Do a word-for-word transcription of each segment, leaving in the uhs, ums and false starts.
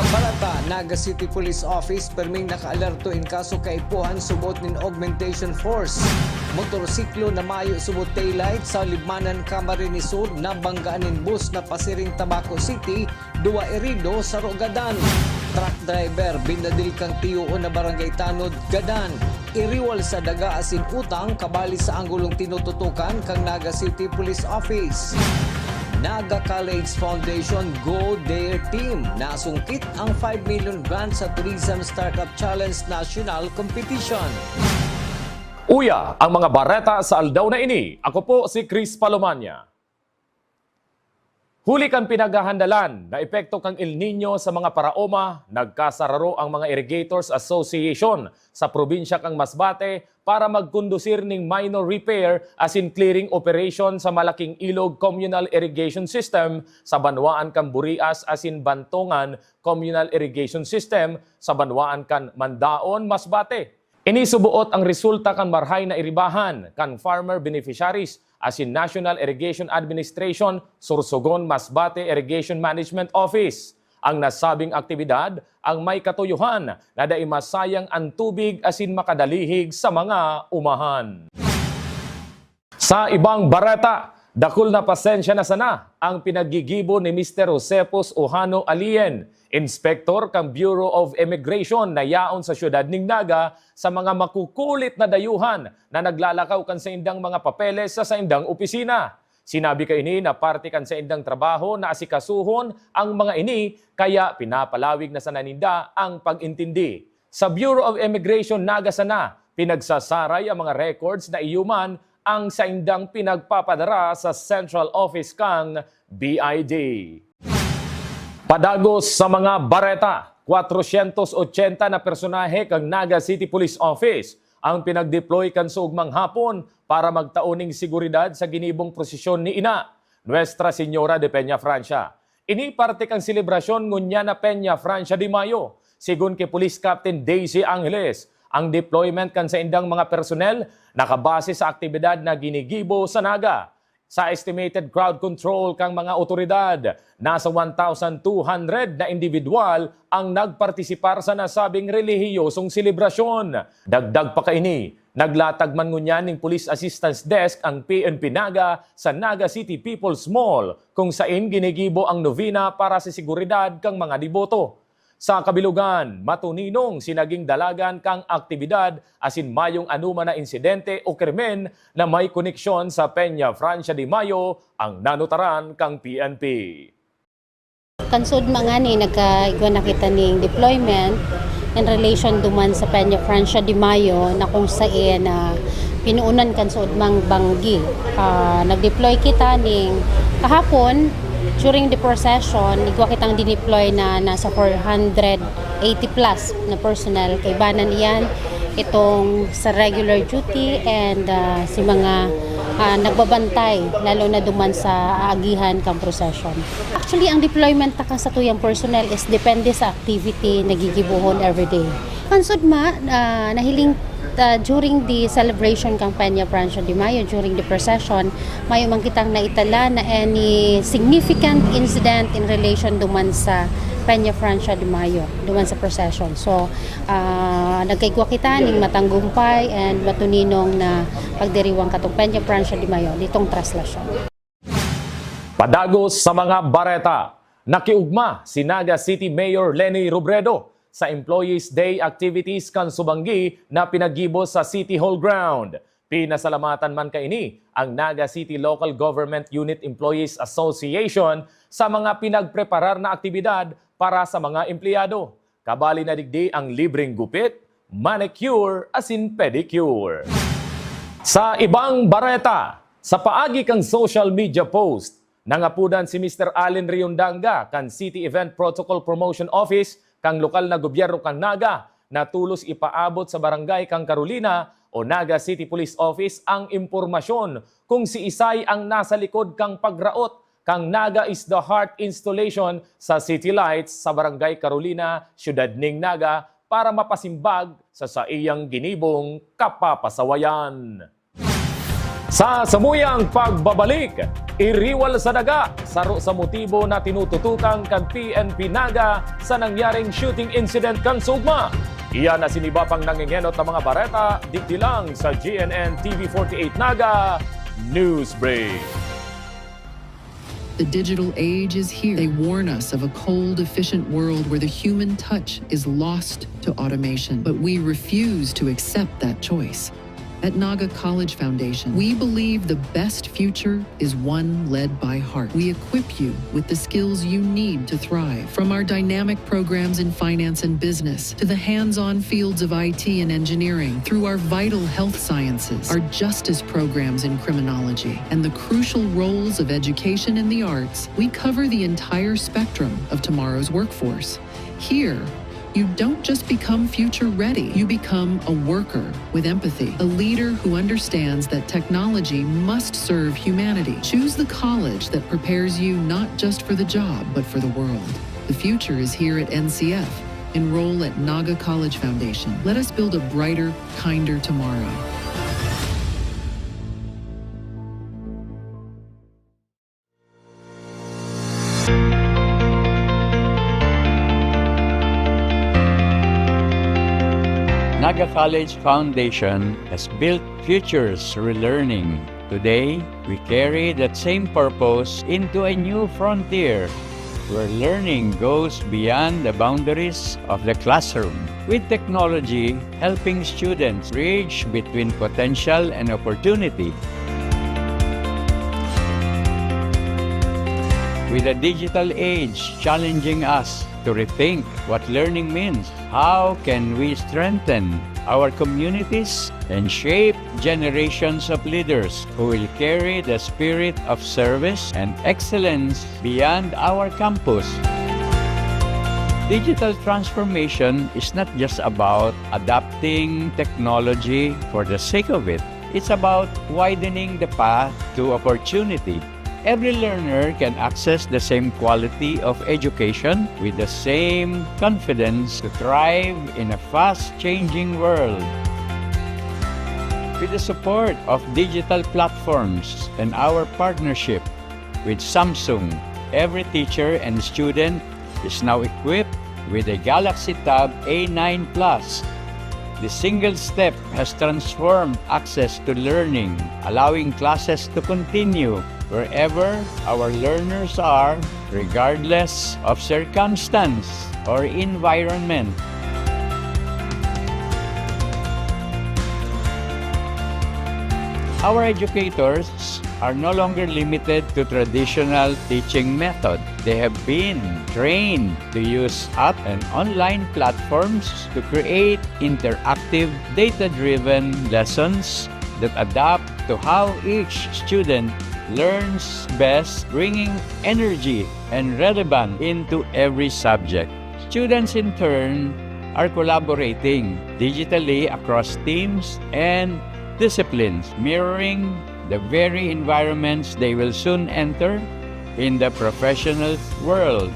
Balita: Naga City Police Office perming nakaalerto in kaso kaipuhan subot nin augmentation force. Motorsiklo na mayo subot taillight sa Libmanan, Camarines Sur, nabanggaan nin bus na pasiring Tabaco City, duwa erido, saro gadan. Truck driver, binadil kan tiyoon na barangay tanod, gadan. Iriwal sa daga asin utang, kabali sa anggulong tinututukan kan Naga City Police Office. Naga College Foundation Go There Team, nasungkit ang five million grant sa Tourism Startup Challenge National Competition. Uya ang mga bareta sa aldaw na ini. Ako po si Chris Palomania. Huli kan pinaghahandalan na epekto kan El Niño sa mga paraoma, nagkasararo ang mga Irrigators Association sa probinsya kan Masbate para magkondusir nin minor repair asin clearing operation sa Malaking Ilog Communal Irrigation System sa banwaan kan Burias asin Bantongan Communal Irrigation System sa banwaan kan Mandaon, Masbate. Ini suboot ang resulta kan marahay na iribahan kan farmer beneficiaries asin National Irrigation Administration, Sorsogon, Masbate Irrigation Management Office. Ang nasabing aktibidad ang may katuyohan na dai masayang an tubig asin makadalihig sa mga umahan. Sa ibang bareta, dakul na pasensya na sana ang pinaggigibo ni Mister Josefus Ohano Alien, inspektor kan Bureau of Immigration na yaon sa siyudad nin Naga, sa mga makukulit na dayuhan na naglalakaw kan saindang mga papeles sa saindang opisina. Sinabi kaini na parte kan saindang trabaho na asikasuhon ang mga ini, kaya pinapalawig na sana ninda ang pag-intindi. Sa Bureau of Immigration Naga sana, pinagsasaray ang mga records na iyo man ang saindang pinagpapadara sa central office kan B I D. Padagos sa mga bareta, kwatrosyentos otsenta na personahe kan Naga City Police Office ang pinag-deploy kan sa ugmang hapon para magtao ning seguridad sa ginibong prosesyon ni Ina, Nuestra Señora de Peña Francia. Ini parte kan selebrasyon ngunyan na Peña Francia de Mayo. Sigon ki Police Captain Daisy Angeles, ang deployment kan saindang mga personel nakabase sa aktibidad na ginigibo sa Naga. Sa estimated crowd control kan mga otoridad, nasa one thousand two hundred na indibidwal ang nagpartisipar sa nasabing relihiyosong selebrasyon. Dagdag pa kaini, naglatag man ngunyan ning Police Assistance Desk ang P N P Naga sa Naga City People's Mall, kung sain ginigibo ang novena para sa seguridad kan mga deboto. Sa kabilugan, matuninong si naging dalagan kan aktibidad asin mayong anoman na insidente o krimen na may koneksyon sa Peña Francia de Mayo ang nanutaran kan P N P. Kan sugma ngani, nagkaigwa na kita ning deployment in relation duman sa Peña Francia de Mayo na kung saen, ah, pinuunan kan sugmang banggi. Ah, nag-deploy kita ning kahapon, during the procession, igwa kitang dineploy na nasa four hundred eighty plus na personnel. Kaibanan iyan itong sa regular duty and, ah, si mga, ah, nagbabantay, lalo na duman sa aagihan kan procession. Actually, ang deployment ta kan satuyang personnel is depende sa activity na gigibohon everyday. Kan sugma, ah, nahiling, ah, during the celebration kan Peña Francia de Mayo, during the procession, mayo man kitang naitala na any significant incident in relation duman sa Peña Francia de Mayo, duman sa procession. So, ah, nagkaigwa kita ning matanggumpay and matuninong na pagdiriwang katong Peña Francia de Mayo nitong traslasyon. Padagos sa mga bareta, nakiugma si Naga City Mayor Leni Robredo sa Employees Day activities kan subanggi na pinaggibo sa City Hall ground. Pinasalamatan man kaini ang Naga City Local Government Unit Employees Association sa mga pinagpreparar na aktibidad para sa mga empleyado. Kabali na digdi ang libreng gupit, manicure, asin pedicure. Sa ibang bareta, sa paagi kan social media post, nangapodan si Mister Allen Riondanga kan City Event Protocol Promotion Office kan lokal na gobyerno kan Naga na tolos ipaabot sa barangay kan Carolina o Naga City Police Office ang impormasyon kung siisay ang nasa likod kan pagraot kan Naga is the Heart installation sa City Lights sa Barangay Carolina, Siyudad nin Naga, para mapasimbag sa saiyang ginibong kapapasawayan. Sa samuyang pagbabalik, iriwal sa daga, saro sa motibo na tinututukan kan P N P Naga sa nangyaring shooting incident kan Sugma. Iyan na siniba pang nangengenot na mga bareta, digdi lang sa G N N T V forty-eight Naga News Break. The digital age is here. They warn us of a cold, efficient world where the human touch is lost to automation. But we refuse to accept that choice. At Naga College Foundation, we believe the best future is one led by heart. We equip you with the skills you need to thrive. From our dynamic programs in finance and business to the hands-on fields of I T and engineering, through our vital health sciences, our justice programs in criminology, and the crucial roles of education and the arts, we cover the entire spectrum of tomorrow's workforce. Here, you don't just become future ready, you become a worker with empathy, a leader who understands that technology must serve humanity. Choose the college that prepares you not just for the job, but for the world. The future is here at N C F. Enroll at Naga College Foundation. Let us build a brighter, kinder tomorrow. Naga College Foundation has built futures through learning. Today, we carry that same purpose into a new frontier where learning goes beyond the boundaries of the classroom, with technology helping students bridge between potential and opportunity. With the digital age challenging us to rethink what learning means, how can we strengthen our communities and shape generations of leaders who will carry the spirit of service and excellence beyond our campus? Digital transformation is not just about adapting technology for the sake of it. It's about widening the path to opportunity. Every learner can access the same quality of education with the same confidence to thrive in a fast-changing world. With the support of digital platforms and our partnership with Samsung, every teacher and student is now equipped with a Galaxy Tab A nine Plus. The single step has transformed access to learning, allowing classes to continue wherever our learners are, regardless of circumstance or environment. Our educators are no longer limited to traditional teaching method. They have been trained to use app and online platforms to create interactive, data-driven lessons that adapt to how each student learns best, bringing energy and relevance into every subject. Students, in turn, are collaborating digitally across teams and disciplines, mirroring the very environments they will soon enter in the professional world.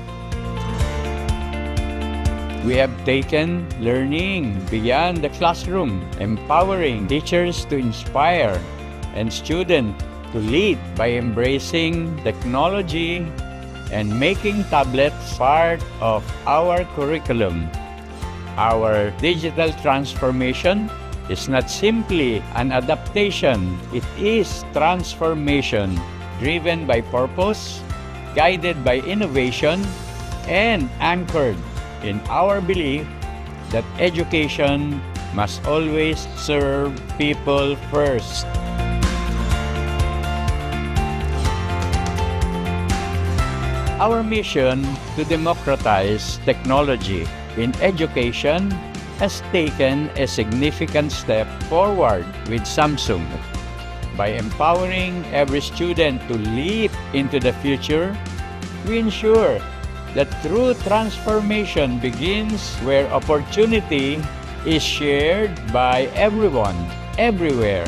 We have taken learning beyond the classroom, empowering teachers to inspire and students to lead by embracing technology and making tablets part of our curriculum. Our digital transformation is not simply an adaptation, it is transformation driven by purpose, guided by innovation, and anchored in our belief that education must always serve people first. Our mission to democratize technology in education has taken a significant step forward with Samsung. By empowering every student to leap into the future, we ensure that true transformation begins where opportunity is shared by everyone, everywhere.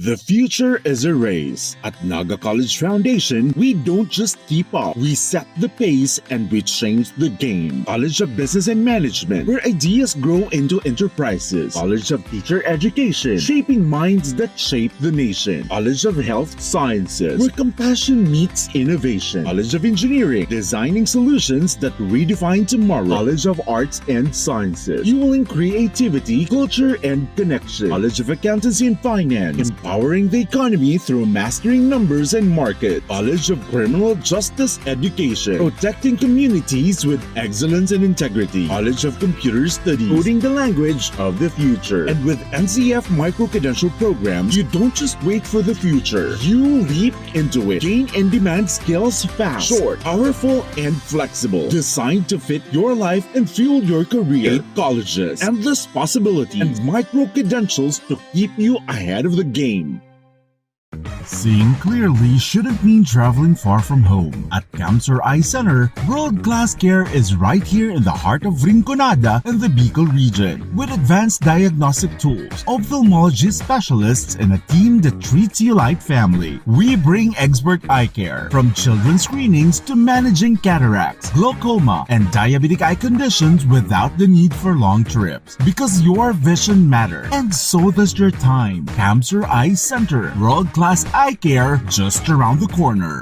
The future is a race. At Naga College Foundation, we don't just keep up, we set the pace and we change the game. College of Business and Management, where ideas grow into enterprises. College of Teacher Education, shaping minds that shape the nation. College of Health Sciences, where compassion meets innovation. College of Engineering, designing solutions that redefine tomorrow. College of Arts and Sciences, fueling creativity, culture, and connection. College of Accountancy and Finance, empowering the economy through mastering numbers and markets. College of Criminal Justice Education, protecting communities with excellence and integrity. College of Computer Studies, coding the language of the future. And with N C F micro-credential programs, you don't just wait for the future. You leap into it. Gain in-demand skills fast, short, powerful, and flexible. Designed to fit your life and fuel your career. Eight colleges, endless possibilities, and micro-credentials to keep you ahead of the game. Seeing clearly shouldn't mean traveling far from home. At Camsur Eye Center, world-class care is right here in the heart of Rinconada and the Bicol region. With advanced diagnostic tools, ophthalmology specialists, and a team that treats you like family, we bring expert eye care. From children's screenings to managing cataracts, glaucoma, and diabetic eye conditions without the need for long trips. Because your vision matters, and so does your time. Camsur Eye Center, world-class eye care just around the corner.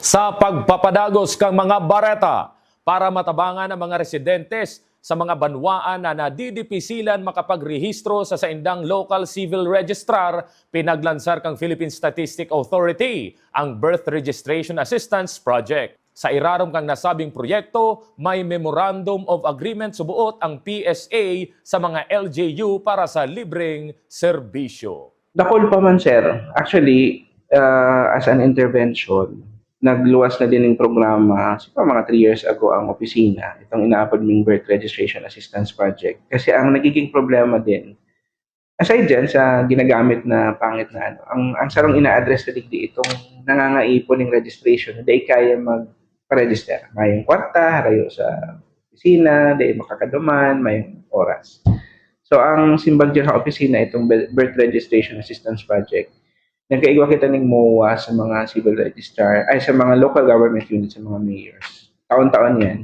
Sa pagpapadagos kan mga bareta para matabangan ang mga residentes sa mga banwaan na nadidipisilan makapagrehistro sa saindang local civil registrar, pinaglansar kan Philippine Statistics Authority ang Birth Registration Assistance Project. Sa irarom kan nasabing proyekto, may Memorandum of Agreement suboot ang P S A sa mga L G U para sa libreng serbisyo. Dakul pa man, sir. Actually, uh, as an intervention, nagluwas na din ng programa, siguro mga three years ago, ang opisina, itong inaapod ming Birth Registration Assistance Project. Kasi ang nagiging problema din, aside dyan sa ginagamit na pangit na ano, ang, ang sarong ina-address na digdi itong nangangaipon ng registration na di kaya mag-register. Mayong kwarta, harayo sa opisina, di makakaduman, mayong oras. So, ang simbag dyan sa opisina, itong Birth Registration Assistance Project, nagkaigwa kita ning MOA sa mga civil registrar, ay sa mga local government units, sa mga mayors. Taon-taon yan.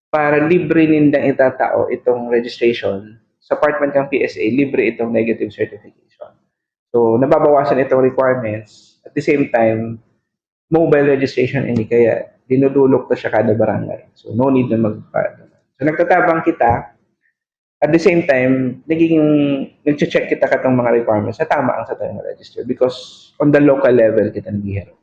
Para libre nindang itatao itong registration, sa part man kang P S A, libre itong negative certification. So, nababawasan itong requirements. At the same time, mobile registration ini, kaya dinudulok ta siya kada barangay. So, no need na mag So, nagtatabang kita. At the same time, nagiging, nagche-check kita katong mga requirements na tama ang sa tayo register because on the local level kita naghihirap.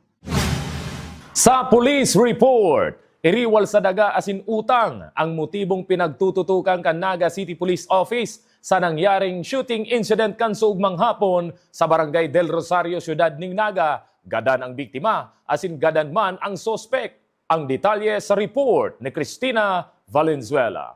Sa police report, iriwal sa daga asin utang ang motibong pinagtututukan kan Naga City Police Office sa nangyaring shooting incident kan suugmang hapon sa Barangay Del Rosario, Siyudad ning Naga. Gadan ang biktima asin gadan man ang suspek. Ang detalye sa report ni Christina Valenzuela.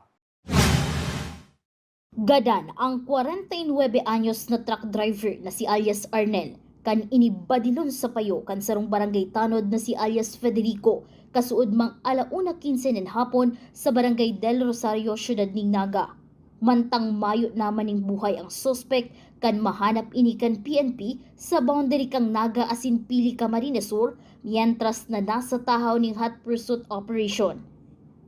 Gadan ang kwarenta y nuebe anyos na truck driver na si alias Arnel kan ini badilon sa payo kan sarong barangay tanod na si alias Federico, kasuodmang ala una kinse nin hapon sa Barangay Del Rosario, Siyudad ning Naga. Mantang mayo naman ning buhay ang suspek kan mahanap ini kan P N P sa boundary kan Naga asin Pili, Camarines Sur, mientras na nasa tahaw ning hot pursuit operation.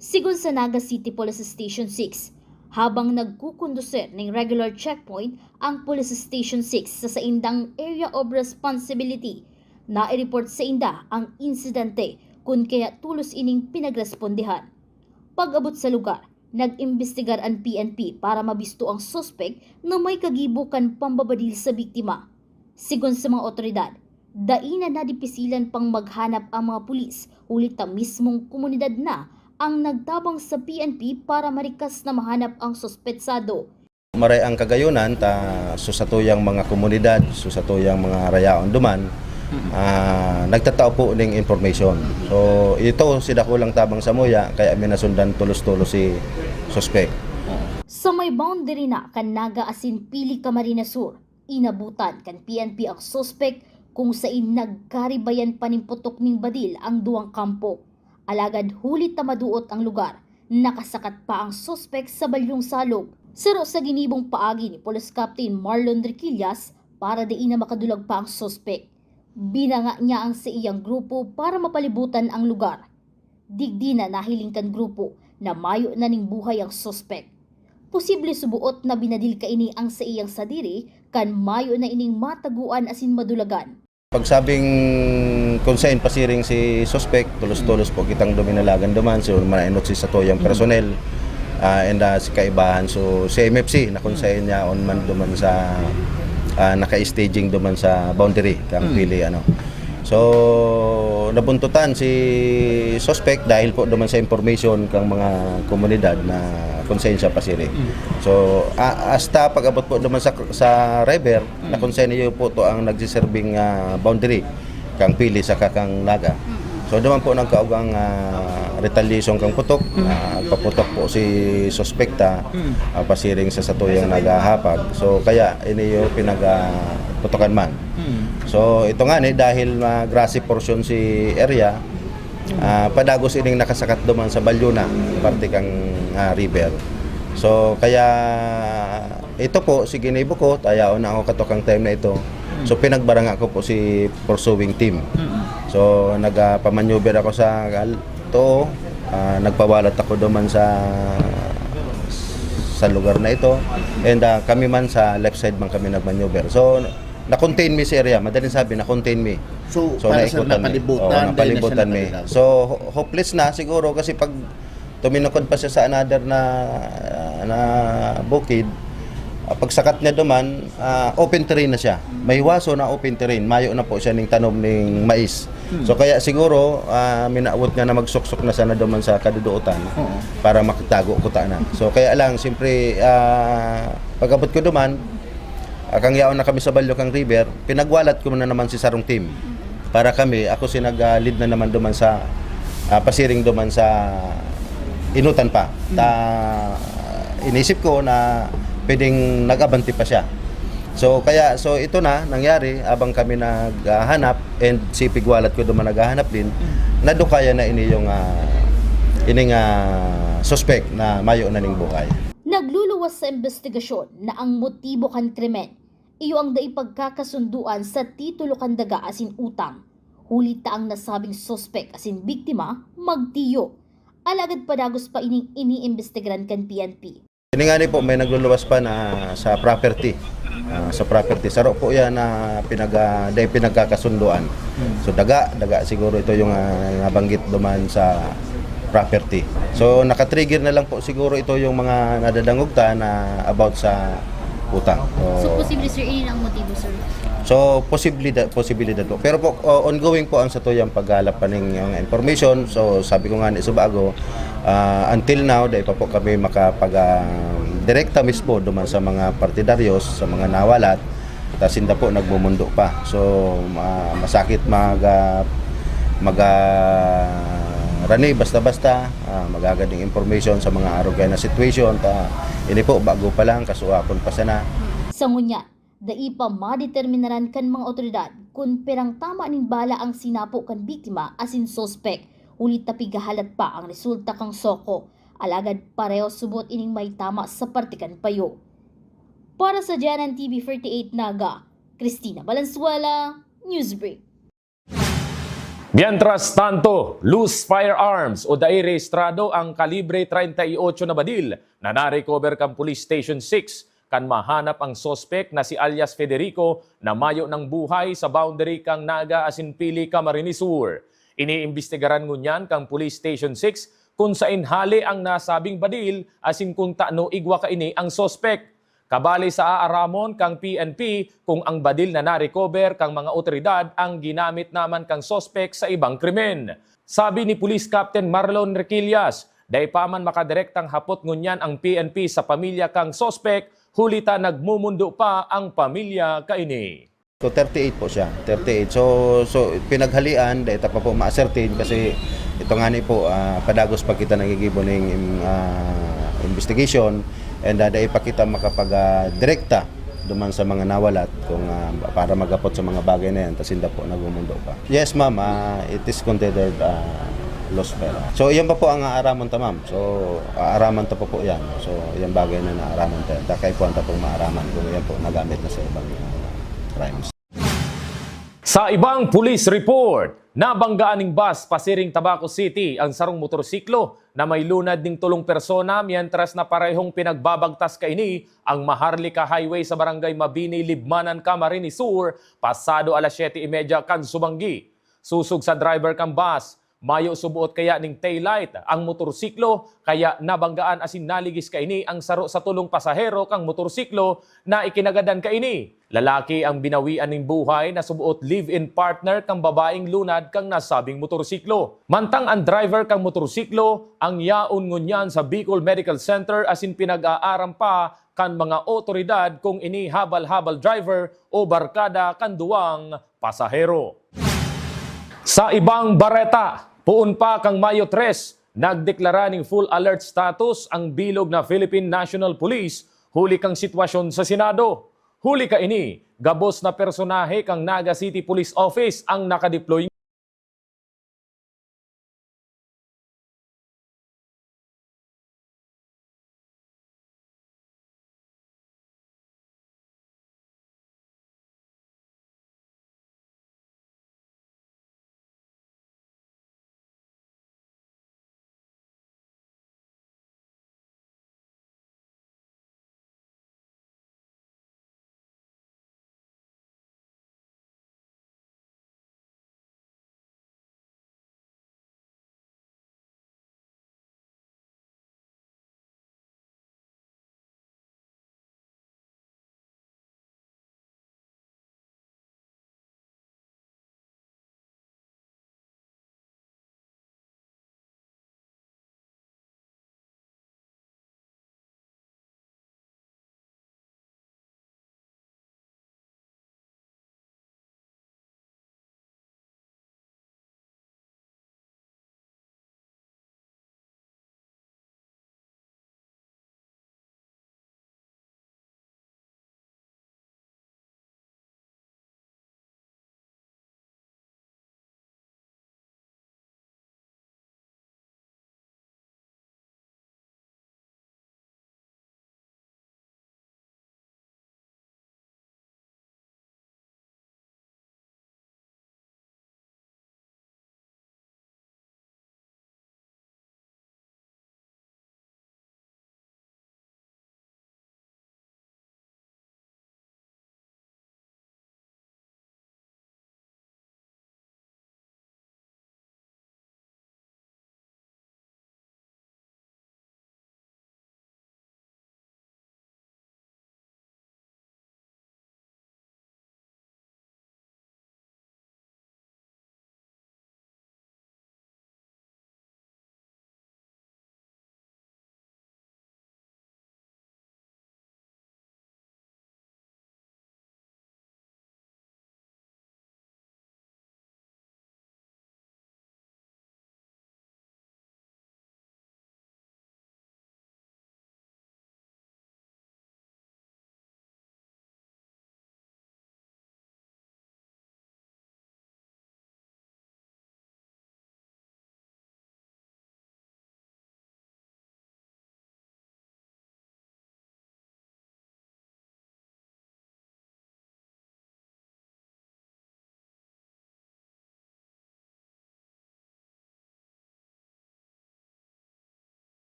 Sigon sa Naga City Police Station six, habang nagkukonduser ning regular checkpoint ang Police Station six sa saindang area of responsibility, naireport sainda ang insidente kun kaya tolos ining pinagrespondehan. Pag-abot sa lugar, nag-imbestigar an P N P para mabisto ang suspek na may kagibo kan pambabadil sa biktima. Sigon sa mga otoridad, dai na nadipisilan pang maghanap ang mga pulis huli ta mismong komunidad na ang nagtabang sa P N P para marikas na mahanap ang suspetsado. Maray ang kagayonan ta so satuyang mga komunidad, so satuyang mga rayaon duman, ah, nagtatao po ning information. So ito si dakulang tabang samuya kaya mi nasundan tulos-tulos si suspek. Sa may boundary na kan Naga asin Pili, Camarines Sur, inabutan kan P N P ang suspek kung sain nagkaribayan pa nin putok ning badil ang duwang kampo. Alagad huli ta maduot ang lugar, nakasakat pa ang suspek sa balyong salog. Saro sa ginibong paagi ni Police Captain Marlon Requillas, para dai na makadulag pa ang suspek, binanga niya ang saiyang grupo para mapalibutan ang lugar. Digdi na nahiling kan grupo na mayo na ning buhay ang suspek. Posible suboot na binadil kaini ang saiyang sadiri kan mayo na ining matagoan asin madulagan. Pagsabing kung saen pasiring si suspek, tolos-tolos po kitang duminalagan duman. So, manainot si satuyang personnel, ah, and, ah, si kaibahan. So, si M F C na kung saen niya on man duman sa, ah, naka-staging duman sa boundary, kang pili, ano. So, nabuntutan si suspek dahil po duman sa information kang mga komunidad na kung saen siya pasiring. So, a-, hasta pag-abot po duman sa, sa river, na kung saen iyo po to ang nagsiserbing, ah, boundary, kang pili saka kang naga. So, duman po nagkaugang, ah, retaliation kang putok. Ah, paputok po si suspekta, ah, pasiring sa satuyang naghahapag. So, kaya ini yung pinag, ah, putukan man. So, ito nga ni, dahil, ah, grassy portion si area, ah, padagos ining nakasakat duman sa Balyona, parte kang, ah, river. So, kaya ito po, si ginibo ko, tayaon na ako katukang time na ito. So, pinagbaranga ko po si pursuing team. So, nagpamaneuver ako sa kal-, to, ah, nagpawalat ako duman sa, sa lugar na ito. And, ah, kami man sa left side man kami nagmaneuver. So, na-contain mi si area. Madaling sabi, na-contain mi. So, So, para sa naikutan mi. napalibutan, Oo, dahil na siya napalibutan mi. nakaligaw. So, ho-, hopeless na siguro kasi pag tuminukod pa siya sa another na, na bukid, ah, pagsakat niya duman, ah, open terrain na siya. Mahiwaso na open terrain. Mayo na po siya ning tanom ning mais. So, kaya siguro, ah, minawot niya na magsuksok na sana duman sa kadudootan Oo. para makatago kuta na. So, kaya lang, siyempre, ah, pag-abot ko duman, ah, kang yaon na kami sa Balyo kang River, pinagwalat ko na naman si sarong team. Para kami, ako si nag, ah, lead na naman duman sa, ah, pasiring duman sa inutan pa. Ta, inisip ko na pwedeng nag-abante pa siya. So, kaya, so ito na nangyari, abang kami naghahanap and si pigwalat ko duman naghahanap din, nadukayan na ini yung, ah, ining, ah, suspek na mayo na ning buhay. Nagluluwas sa imbestigasyon na ang motibo kan krimen iyo ang dai pagkakasunduan sa titulo kan daga asin utang. Huli ta ang nasabing suspek asin biktima magtiyo. Alagad padagos pa ining iniimbestigaran kan P N P. Ini nga ni po, may nagluluwas pa na sa property. Ah, sa property. Saro po yan na pinag-, ah, dai pinagkakasunduan. So, daga, daga siguro ito yung, ah, nabanggit duman sa property. So, nakatrigger na lang po siguro ito yung mga nadadangog ta na about sa utang. So, So, posible, sir, ini ang motibo, sir? So, posibilidad, posibilidad po. Pero po, o-, ongoing po ang satuyang paghahanap pa ning mga information. So, sabi ko nga ni sa bago, ah, until now, dai pa po kami makapag, ah, direkta mismo duman sa mga partidaryos, sa mga nawalat. Ta sinda po nagmumundo pa. So, ma-, masakit mag, ah, mag, ah, rani basta-basta, ah, magagad yung information sa mga arugay na situation. Ta, ini po, bago pa lang, kasuhapon pa sana. Sa ngunyan, dai pa madeterminaran kan mga awtoridad kun pirang tama nin bala ang sinapo kan biktima asin suspek, huli ta pighahalat pa ang resulta kan soko. Alagad pareho subot ining may tama sa parte kan payo. Para sa G N N T V forty-eight Naga, Christina Valenzuela, Newsbreak. Mientras tanto, loose firearms o dai rehistrado ang kalibre treinta y ocho na badil na na-recover kan Police Station six kan mahanap ang suspek na si alias Federico na mayo nang buhay sa boundary kan Naga asin Pili, Camarines Sur. Iniimbestigaran ngunyan kan Police Station six kun saen hale ang nasabing badil asin kun tano igwa kaini ang suspek. Kabali sa aaramon kan P N P kun ang badil na na-recover kan mga awtoridad ang ginamit naman kan suspek sa ibang krimen. Sabi ni Police Captain Marlon Requillas, dai pa man makadirektang hapot ngunyan ang P N P sa pamilya kan suspek, huli ta nagmumundo pa ang pamilya kaini. So, thirty-eight po siya, thirty-eight. So, so, pinaghalian, dai ta pa po ma-ascertain kasi ito nga ni po, ah, padagos pa kita naggigibo ning, ah, investigation and, ah, dai pa kita makapag, ah, direkta duman sa mga nawalat kung, ah, para maghapot sa mga bagay na yan, ta sinda po nagmumundo pa. Yes, ma'am, ah, it is considered, ah, Los Pera. So, iyan pa po ang aaraman ta, ma'am. So, aaraman ta pa po yan. So, iyan bagay na naaraman ta yan. Takay po ang ta pong maaraman kung iyan po nagamit na sa ibang, ah, crimes. Sa ibang police report, nabanggaan ning bus pasiring Tabaco City ang sarong motorsiklo na may lunad ning tolong persona, mientras na parehong pinagbabagtas kaini ang Maharlika Highway sa Barangay Mabini, Libmanan, Camarines Sur, pasado alas siyete y media kan subanggi. Sosog sa driver kan bus, mayo suboot kaya ning taillight ang motorsiklo, kaya nabanggaan asin naligis kaini ang saro sa tolong pasahero kan motorsiklo na ikinagadan kaini. Lalaki ang binawian nin buhay na suboot live-in partner kan babaeng lunad kan nasabing motorsiklo. Mantang ang driver kan motorsiklo ang yaon ngunyan sa Bicol Medical Center asin pinag-aaram pa kan mga otoridad kung ini habal-habal driver o barkada kan duwang pasahero. Sa ibang bareta, poon pa kan Mayo tres, nagdeklara ning full alert status ang bilog na Philippine National Police huli kan sitwasyon sa Senado. Huli kaini, gabos na personahe kan Naga City Police Office ang nakadeploy.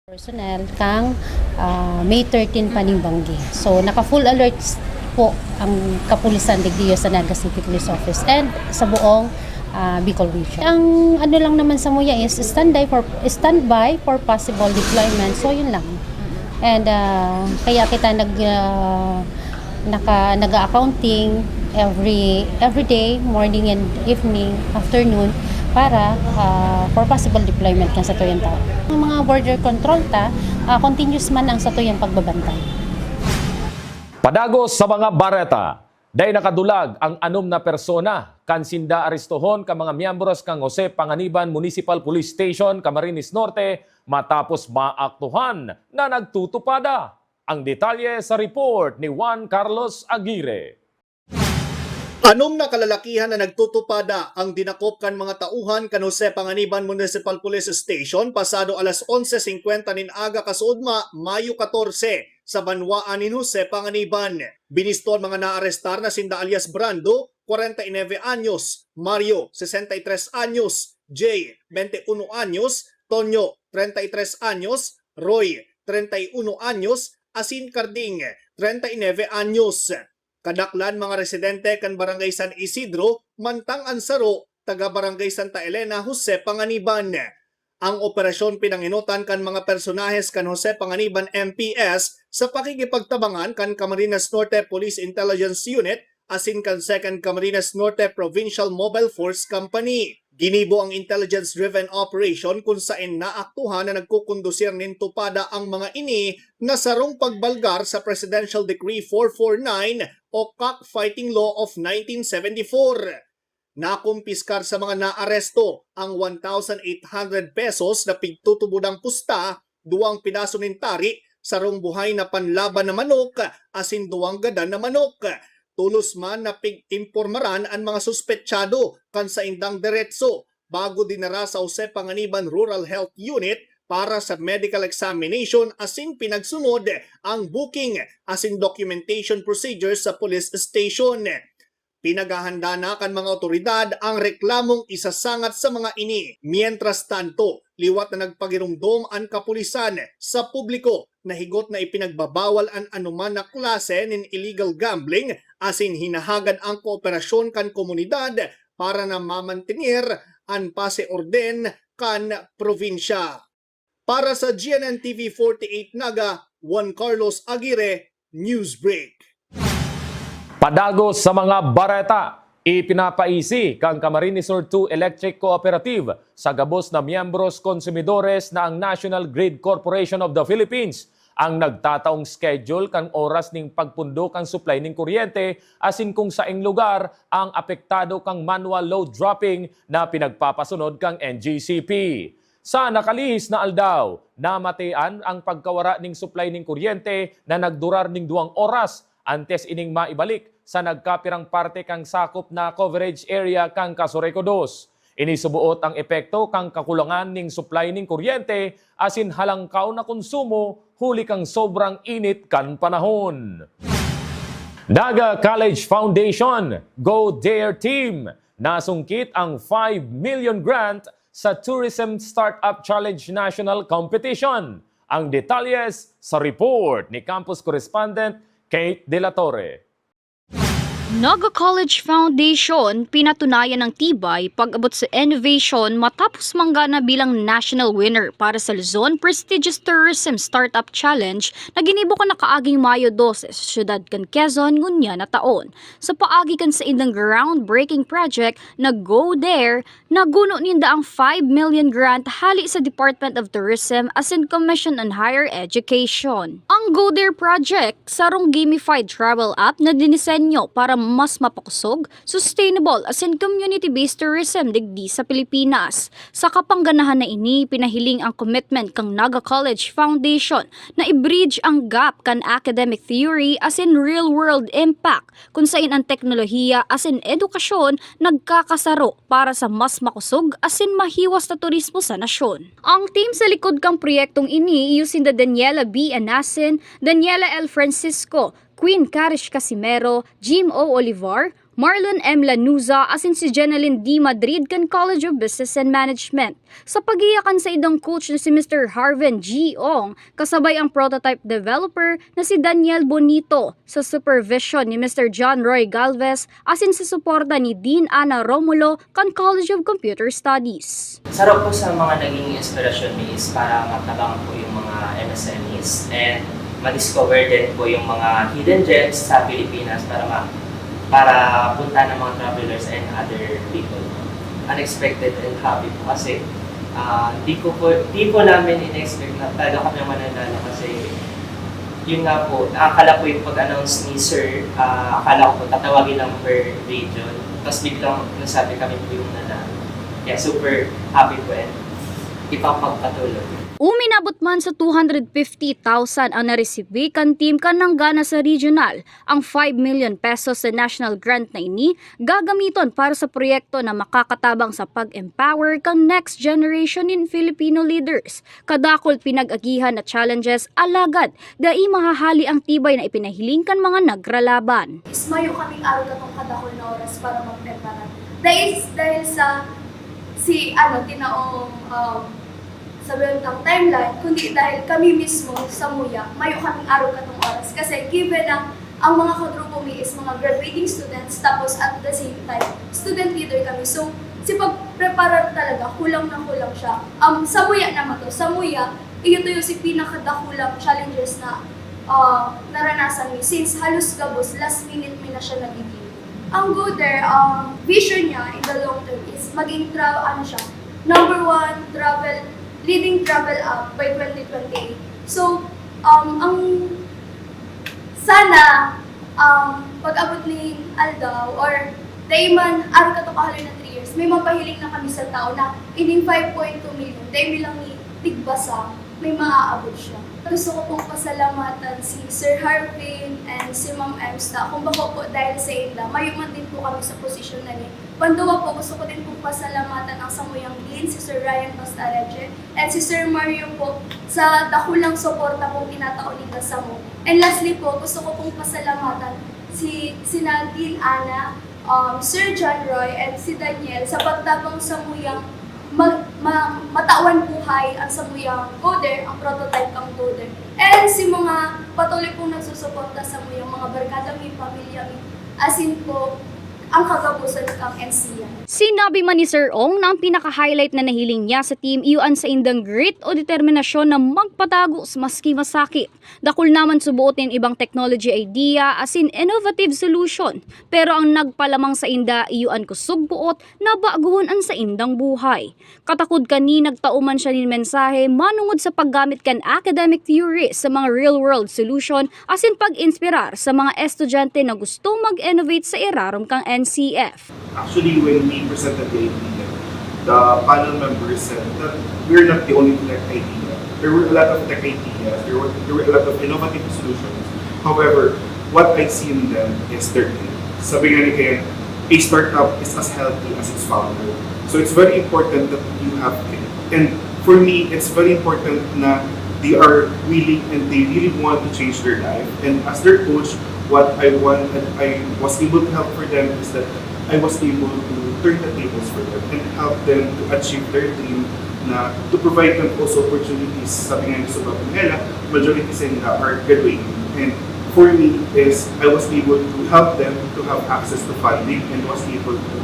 personnel kang, ah, May thirteen pa ning banggi. So, naka-full alerts po ang kapulisan digdiyo sa Naga City Police Office and sa buong, ah, Bicol Region. Ang ano lang naman sa muya is standby for, standby for possible deployment. So, yun lang. And, ah, kaya kita nag, ah, naka, nag-accounting every, every day, morning and evening, afternoon, para, ah, for possible deployment kan satuyang tao. Ang mga border control ta, ah, continuous man ang satuyang pagbabantay. Padagos sa mga bareta, dai nakadulag ang anom na persona kan sinda arestohon kan mga miyembros kan Jose Panganiban Municipal Police Station, Camarines Norte, matapos maaktuhan na nagtutupada. Ang detalye sa report ni Juan Carlos Aguirre. Anom na kalalakihan na nagtutupada ang dinakop kan mga tauhan kan Jose Panganiban Municipal Police Station pasado alas onse singkwenta nin aga kasuodma, Mayo katorse, sa banwaan nin Jose Panganiban. Binisto an mga naarestar na sinda alias Brando, kwarenta y nuebe anyos, Mario, sesenta y tres anyos, Jay, bente uno anyos, Tonyo, treinta y tres anyos, Roy, treinta y uno anyos, asin Carding, treinta y nuebe anyos. Kadaklan mga residente kan Barangay San Isidro, mantang an saro taga Barangay Santa Elena, Jose Panganiban. Ang operasyon pinangenotan kan mga personahes kan Jose Panganiban M P S sa pakikipagtabangan kan Camarines Norte Police Intelligence Unit asin kan Second Camarines Norte Provincial Mobile Force Company. Ginibo ang intelligence-driven operation kun saen naaktuhan na nagkukondusir nin tupada ang mga ini na sarong pagbalgar sa Presidential Decree four four nine o Cockfighting Law of nineteen seventy-four. Nakumpiskar sa mga naaresto ang one thousand eight hundred pesos na pigtutubodang pusta, duwang piraso nin tari, sarong buhay na panlaban na manok, asin duwang gadan na manok. Tolos man na pig-impormaran an mga suspetsado kan saindang deretso bago dinara sa Jose Panganiban Rural Health Unit para sa medical examination asin pinagsunod ang booking asin documentation procedures sa police station. Pinaghahanda na kan mga awtoridad ang reklamong isasangat sa mga ini. Mientras tanto, liwat na nagpagiromdom an kapulisan sa publiko na higot na ipinagbabawal an anoman na klase nin illegal gambling asin hinahagad ang kooperasyon kan komunidad para na mamantener an pase orden kan probinsya. Para sa G N N T V forty-eight Naga, Juan Carlos Aguirre, Newsbreak. Padagos sa mga bareta, ipinapaisi kan Camarines Sur two Electric Cooperative sa gabos na miyembros konsumidores na ang National Grid Corporation of the Philippines ang nagtataong schedule kan oras ning pagpundo kan supply ning kuryente asin kung saing lugar ang apektado kan manual load dropping na pinagpapasunod kan N G C P. Sa nakalihis na aldaw, namatian ang pagkawara ning supply ning kuryente na nagdurar ning duwang oras antes ining maibalik sa nagkapirang parte kan sakop na coverage area kan Casureco dos. Ini suboot ang epekto kan kakulangan ning supply ning kuryente asin halangkaw na konsumo huli kan sobrang init kan panahon. Naga College Foundation, Go Dare Team! Nasungkit ang five million grant sa Tourism Startup Challenge National Competition. Ang detalyes sa report ni Campus Correspondent Kate De La Torre. Naga College Foundation, pinatunayan ang tibay pag-abot sa innovation matapos manggana bilang national winner para sa Luzon Prestigious Tourism Startup Challenge na ginibo kan nakaaging Mayo dose sa siyudad kan Quezon ngunyan na taon. Sa paagi kan saindang groundbreaking project na Go There, naguno ninda ang five million grant hali sa Department of Tourism asin Commission on Higher Education. Ang Go There Project, sarong gamified travel app na dinisenyo para mas mapakosog, sustainable asin community-based tourism digdi sa Pilipinas. Sa kapangganahan na ini, pinahiling ang commitment kan Naga College Foundation na i-bridge ang gap kan academic theory asin real-world impact, kun sain ang teknolohiya asin edukasyon nagkakasaro para sa mas makosog asin mahiwas na turismo sa nasyon. Ang team sa likod kan proyektong ini iyo sinda Daniela B. Anasin, Daniela L. Francisco, Queen Karish Casimero, Jim O. Olivar, Marlon M. Lanuza asin si Jeneline D. Madrid kan College of Business and Management. Sa paghiyakan sa idang coach na si Mister Harvin G. Ong, kasabay ang prototype developer na si Daniel Bonito, sa supervision ni Mister John Roy Galvez asin sa suporta ni Dean Ana Romulo kan College of Computer Studies. Sarap po sa mga naging inspirasyon mi is para matabang po yung mga M S M Es and ma-discover din po yung mga hidden gems sa Pilipinas para ma para punta ng mga travelers and other people. Unexpected and happy po kasi ah, di ko po di po namin in-expect na talaga kami ang mananalo kasi yun nga po, akala po yung pag-announce ni Sir, ah, akala ko po tatawagin lang per region. Tapos biglang nasabi kami po yung nanalo. Kaya super happy po and ipapagpatuloy. Uminabot man sa two hundred fifty thousand ang naresibi kan team kan nanggana sa regional. Ang five million pesos na national grant na ini gagamiton para sa proyekto na makakatabang sa pag-empower kan next generation nin Filipino leaders. Kadakul pinag-agihan na challenges, alagad dai mahahali ang tibay na ipinahiling kan mga nagralaban. Is mayo kaming arog katong kadakul na oras para magprepara. Dahil, dahil sa si ano tinaong um, sa bentang timeline, kundi dahil kami mismo sa Muya, mayo kaming arog katong oras. Kasi given na ang mga kagrupo mi is mga graduating students, tapos at the same time, student leader kami. So, si pagpreparar talaga, kulang na kulang siya. Um, sa Muya naman to, sa Muya, iyo to yung si pinakadakulang challenges na uh, naranasan mi since halos gabos last minute mi na siya nagiging. Ang Go There, um, vision niya in the long term is maging tra ano siya, number one travel, leading travel app by twenty twenty-eight. So, um, ang sana um, pag-abot ni aldaw or dai man arog kato kahaloy na three years, may mapahiling na kami sa tao na ining five point two million, dai mi lang ni tigbasa, may maaabot siya. Gusto ko pong pasalamatan si Sir Harvin and si Ma'am Ems na kung bako po dahil sa inda, mayo man din po kami sa posisyon na ni. Panduwa po, gusto ko din pong pasalamatan ang samuyang Dean, si Sir Ryan Bastareche, and si Sir Mario po sa dakulang suporta pong tinatao ninda samo. And lastly po, gusto ko pong pasalamatan si sina Dean Ana, um, Sir John Roy, and si Daniel sa pagtabang samuyang mag, ma, matawan buhay ang samuyang coder, ang prototype kang coder. And si mga patuloy pong nagsusuporta samuyang mga barkada mi, pamilya mi, asin po ang kagabusan kang N C M. Sinabi man ni Sir Ong na ang pinaka-highlight na nahiling niya sa team iyo an saindang grit o determinasyon na magpatago sa maski masakit. Dakul naman suboot nin ibang technology idea asin innovative solution, pero ang nagpalamang sainda iyo an kusog boot na bagohon an saindang buhay. Katakod kani nagtao man siya nin mensahe manongod sa paggamit kan academic theories sa mga real-world solution asin pag-inspirar sa mga estudyante na gusto mag-innovate sa irarom kan N C F. Actually, when we presented the idea, the panel members said that we're not the only tech idea. There were a lot of tech ideas, there were, there were a lot of innovative solutions. However, what I see in them is their grit. Sabi nga ni Ken, a startup is as healthy as its founder. So it's very important that you have grit. And for me, it's very important na they are willing and they really want to change their life. And as their coach, what I want, I was able to help for them is that I was able to turn the tables for them and help them to achieve their dream na to provide them also opportunities. Sabi nga ni Sobrang Pamela, majority sa inyo are graduating. And for me is I was able to help them to have access to funding and was able to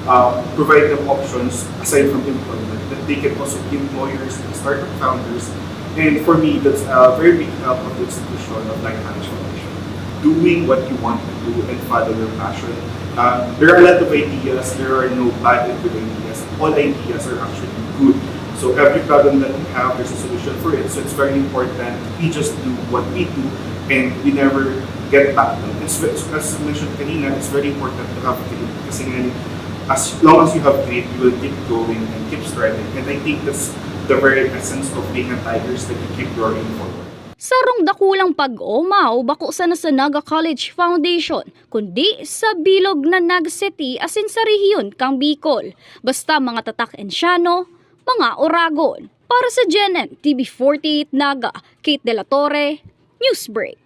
uh, provide them options aside from employment that they can also be employers and startup founders. And for me, that's a very big help of the institution of Light College Foundation. Doing what you want to do and follow your passion. Uh, there are a lot of ideas. There are no bad and good ideas. All ideas are actually good. So every problem that we have, there's a solution for it. So it's very important we just do what we do and we never get back. It's, it's as mentioned kanina, it's very important to have grit kasi nga as long as you have grit, you will keep going and keep striving. And I think that's the very essence of being a tiger is that you keep roaring forward. Sarong dakulang pag-omaw bako sana sa Naga College Foundation, kundi sa bilog na Naga City asin sa rehiyon kan Bicol. Basta mga tatak Enciano, mga Oragon. Para sa G N M T V forty-eight Naga, Kate De La Torre, Newsbreak.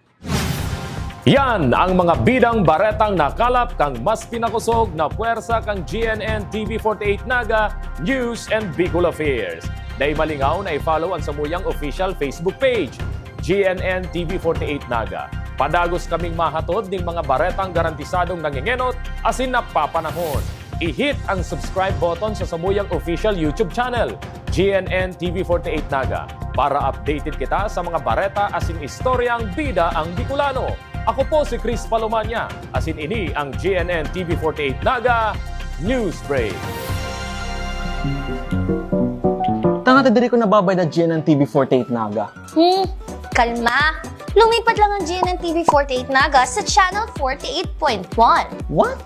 Yan ang mga bidang baretang nakalap kan mas pinakosog na pwersa kan G N N T V forty-eight Naga News and Bicol Affairs. Dai malingaw na i-follow an samuyang official Facebook page, G N N T V forty-eight Naga. Padagos kaming mahatod nin mga baretang garantisadong nangengenot asin napapanahon. I-hit ang subscribe button sa samuyang official YouTube channel, G N N T V forty-eight Naga, para updated kita sa mga bareta asin istoryang bida ang Bicolano. Ako po si Chris Palomania, asin ini ang G N N T V forty-eight Naga News Break. Tanga ta diri ko nababayad na G N N T V forty-eight Naga. Hmm, kalma. Lumipat lang ang G N N T V forty-eight Naga sa Channel forty-eight point one. What?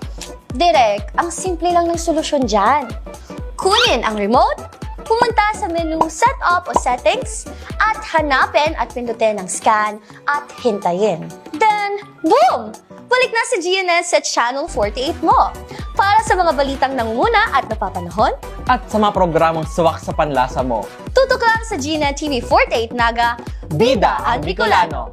Direk, ang simple lang ng solusyon dyan. Kunin ang remote, pumunta sa menu Setup o Settings, at hanapin at pindutin ang Scan at hintayin. Then, boom! Balik na si G N N sa Channel forty-eight mo. Para sa mga balitang nangunguna at napapanahon, at sa mga programang swak sa panlasa mo, tutok lang sa G N N T V forty-eight Naga, Bida ang Bicolano.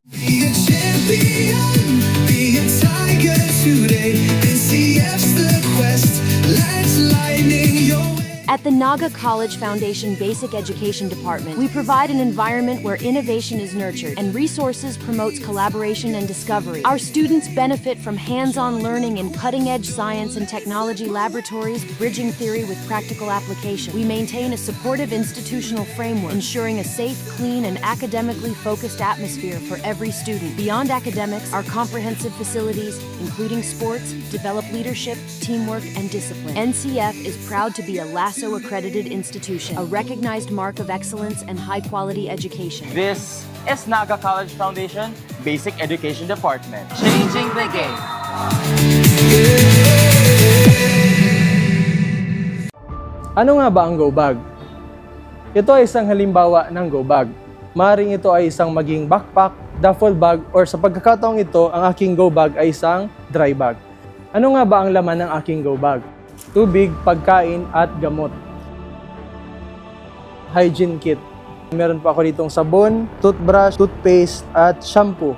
Be a champion, be a tiger today. N C F's the quest, let's lightning your way. At the Naga College Foundation Basic Education Department, we provide an environment where innovation is nurtured and resources promotes collaboration and discovery. Our students benefit from hands-on learning in cutting-edge science and technology laboratories, bridging theory with practical application. We maintain a supportive institutional framework, ensuring a safe, clean, and academically focused atmosphere for every student. Beyond academics, our comprehensive facilities, including sports, develop leadership, teamwork, and discipline. N C F is proud to be a LASO-accredited institution, a recognized mark of excellence and high-quality education. This is Naga College Foundation Basic Education Department. Changing the game. Ano nga ba ang go bag? Ito ay isang halimbawa ng go bag. Maring ito ay isang maging backpack, duffel bag, or sa pagkakataong ito, ang aking go bag ay isang dry bag. Ano nga ba ang laman ng aking go bag? Tubig, pagkain, at gamot. Hygiene kit. Meron po ako ditong sabon, toothbrush, toothpaste, at shampoo.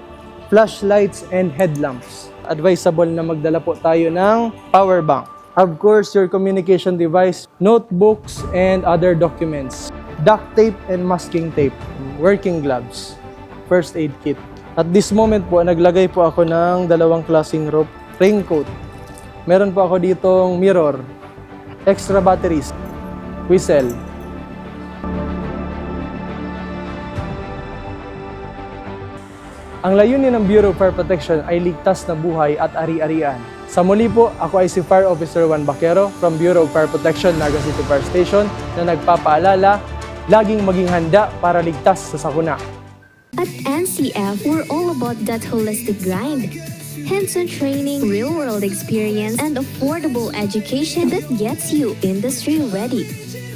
Flashlights and headlamps. Advisable na magdala po tayo ng power bank. Of course, your communication device, notebooks, and other documents. Duct tape and masking tape. Working gloves. First aid kit. At this moment po, naglagay po ako ng dalawang klaseng rope, raincoat. Meron po ako ditong mirror, extra batteries, whistle. Ang layunin ng Bureau of Fire Protection ay ligtas na buhay at ari-arian. Sa muli po, ako ay si Fire Officer Juan Baquero from Bureau of Fire Protection, Naga City Fire Station, na nagpapaalala, laging maging handa para ligtas sa sakuna. At N C F, we're all about that holistic grind. Hands-on training, real-world experience, and affordable education that gets you industry ready.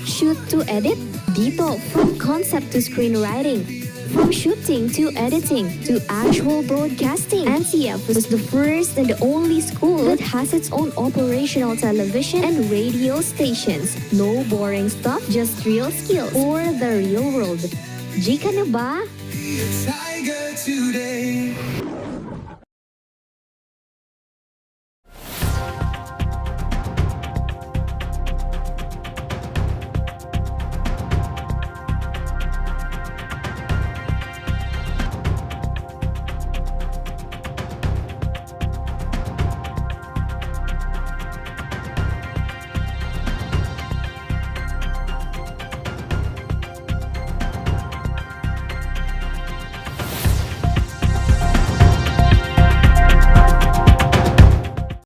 Shoot to edit? Dito, from concept to screenwriting. From shooting to editing to actual broadcasting, N C F is the first and only school that has its own operational television and radio stations. No boring stuff, just real skills for the real world. G ka na ba? Tiger today.